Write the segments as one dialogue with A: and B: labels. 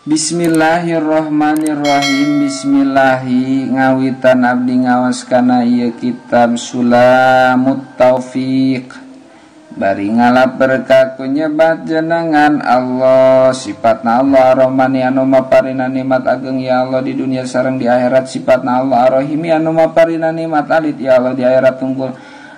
A: Bismillahirrahmanirrahim. Bismillahi ngawitan abdi ngawas kana ieu kitab Sulamut Taufiq. Bari ngalap berkah ku nyebat jenengan Allah, sifatna Allah Ar-Rahmani anu maparina nikmat ageng ya Allah di dunia sareng di akhirat, sifatna Allah Ar-Rahimi anu maparina nikmat alit ya Allah di akhirat tunggul.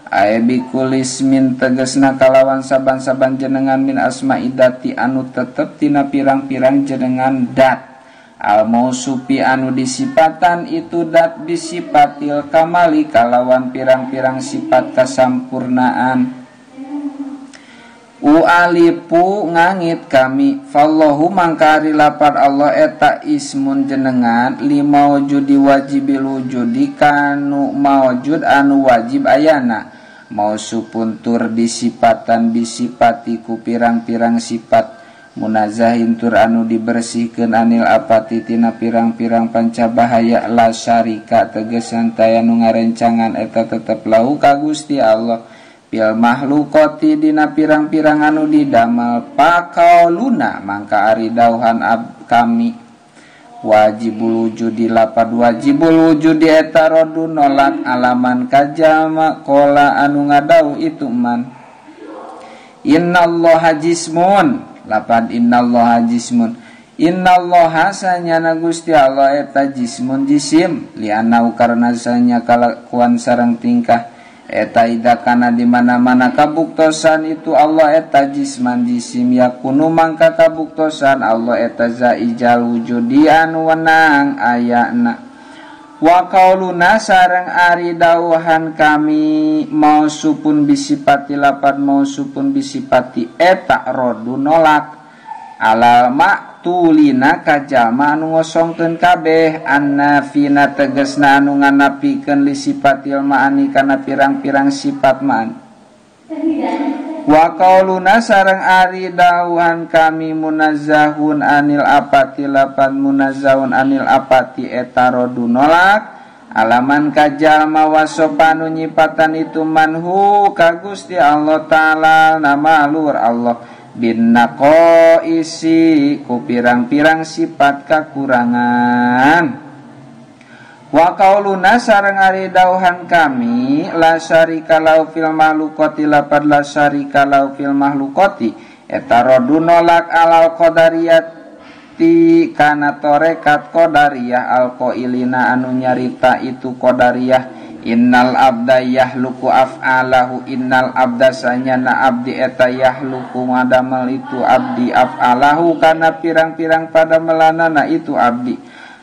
A: Ae bikulis min tegesna kalawan saban-saban jenengan min asma'idati anu tetep tina pirang-pirang jenengan dat al mausufi anu disipatan itu dat bisipatil kamali kalawan pirang-pirang sifat kasampurnaan. Ualipu ngangit kami fallahu mangkari lapar Allah eta ismun jenengan limaujudi wajibil wujudi kanu maujud anu wajib ayana mausupun tur disipatan disipati ku pirang-pirang sifat munazahin tur anu dibersihkeun anil apati tina pirang-pirang panca bahaya la syarika tegesan taya nu ngarencangan eta tetep lahu ka Gusti Allah pil makhlukoti dina pirang-pirang anu didamel pakauluna mangka ari dauhan kami wajibul wujudi lapad wajibul wujudi eta rodu nolak alaman kajama kola anu ngadau itu man innallaha jismun lapad innallaha jismun innallaha sanyana Gusti Allah eta jismun jisim lianau karena sanya kalakuan sareng tingkah eta ida kana di mana-mana kabuktosan itu Allah eta jisman jisim yakunu mangka kabuktosan Allah eta zaijal wujudi anu wenang ayana wa qauluna sareng ari dauhan kami mausupun bisipati lapad mausupun bisipati eta rodu nolak alal maktulina kajalma anu ngosongkeun kabeh annafina tegesna anu nganapikeun li sifatil ma'ani kana pirang-pirang sifat ma'an wa qauluna sareng ari dauhan kami munazzahun anil apati lapan munazzahun anil apati eta rodu nolak alaman kajalma wasopanu nyipatan itu manhu ka Gusti Allah Ta'ala nama luhur Allah bin naqaisi ku pirang-pirang sifat kakurangan wa qauluna sareng ari dauhan kami la syarika lau fil mahlukati lapad la syarika lau fil mahlukati eta rodu nolak alal qadariyati kana tarekat qadariyah al qailina anu nyarita itu qadariyah innal abda yahluku af'alahu innal abda sanyana abdi eta yahluku ngadamel itu abdi af'alahu kana pirang-pirang pada melanana itu abdi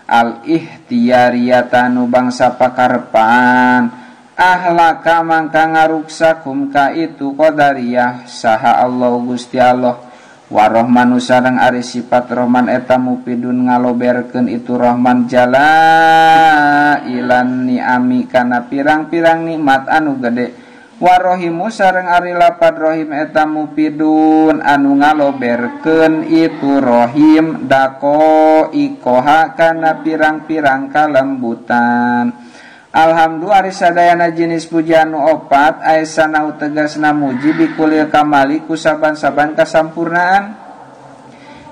A: al ihtiyariyatanu bangsa pakarepan ahlaka mangka ngaruksakum ka itu qadariyah saha Allah Gusti Allah warahmanu sareng ari sifat Rahman eta mupidun ngaloberkeun itu Rahman jala ilan ni'ami kana pirang-pirang nikmat anu gede warohimu sareng ari lapad rohim eta mupidun anu ngaloberkeun itu rohim dako ikoha kana pirang-pirang kalembutan. Alhamdulillah ari sadayana jenis pujian nu opat aya sanau tegasna muji bikulil kamali ku saban-saban kasampurnaan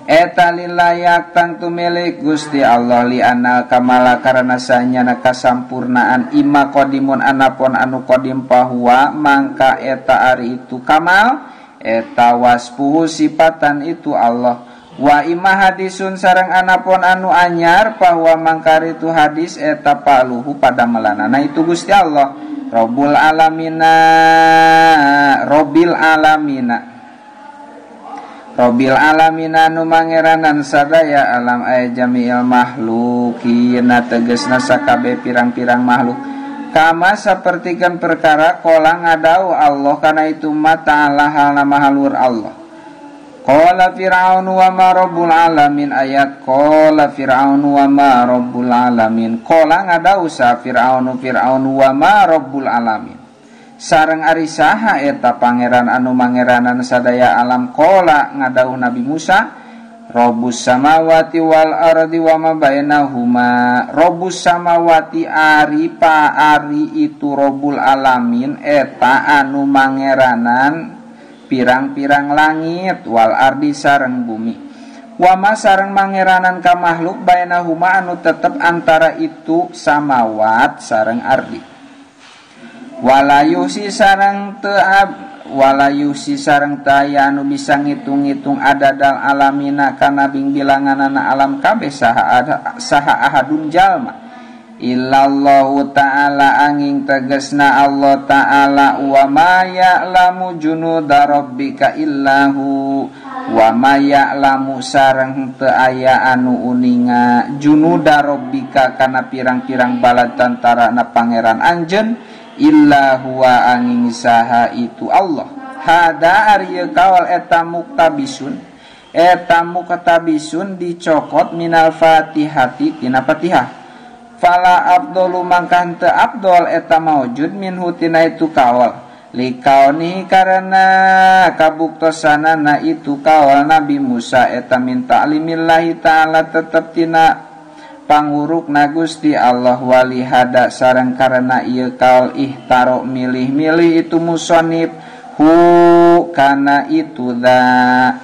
A: eta lilayak tangtu milik Gusti Allah li anal kamala karena sanyana kasampurnaan ima qadimun anapon anu qadim pahuwa mangka eta ari itu kamal eta waspuhu sifatan itu Allah wa ima hadisun sareng anapon anu anyar bahwa mangkari itu hadis eta paluhu pada melanana itu Gusti Allah Rabbul alamina Robbil alamina Robbil alamina nu mangeranan sadaya alam aya jami'il mahlukina tegesna sakabeh pirang-pirang makhluk kama sapertikeun perkara kola ngadau Allah kana itu ma ta'ala halna mahalur Allah. Qala Fir'aunu wa ma rabbul alamin ayat qala Fir'aunu wa ma rabbul alamin qala ngadau sa Fir'aunu Fir'aunu wa ma rabbul alamin sareng ari saha eta pangeran anu mangeranan sadaya alam qala ngadau Nabi Musa Rabbus samawati wal ardi wa ma bainahuma Rabbus samawati ari pa ari itu rabbul alamin eta anu mangeranan pirang-pirang langit wal ardi sareng bumi Wama sareng mangeranan ka makhluk bainahuma anu tetep antara itu samawat sareng ardi. Walayusi sareng teu walayusi sareng taya anu bisa ngitung-ngitung adadal alamina kana bingbilanganana alam kabeh saha ahadun jalma. Illallahu ta'ala angin tegesna Allah ta'ala wa ma ya'lamu junuda rabbika illahu wa ma ya'lamu sareng teu aya anu uninga junuda rabbika kana pirang-pirang bala tantara na pangeran anjeun illa huwa angin saha itu Allah. Hada ari kaul eta muktabisun eta muktabisun dicokot minal fatihati tina Fatihah. Fala abdolu mangka henteu abdol eta maujud minhu tina itu kaul likauni karena kabuktosanana itu kaul Nabi Musa eta min ta'limillahi ta'ala tetep tina pangurukna Gusti Allah walihada sareng karena ieu kaul ihtaro milih-milih itu musonib hu kana itu da.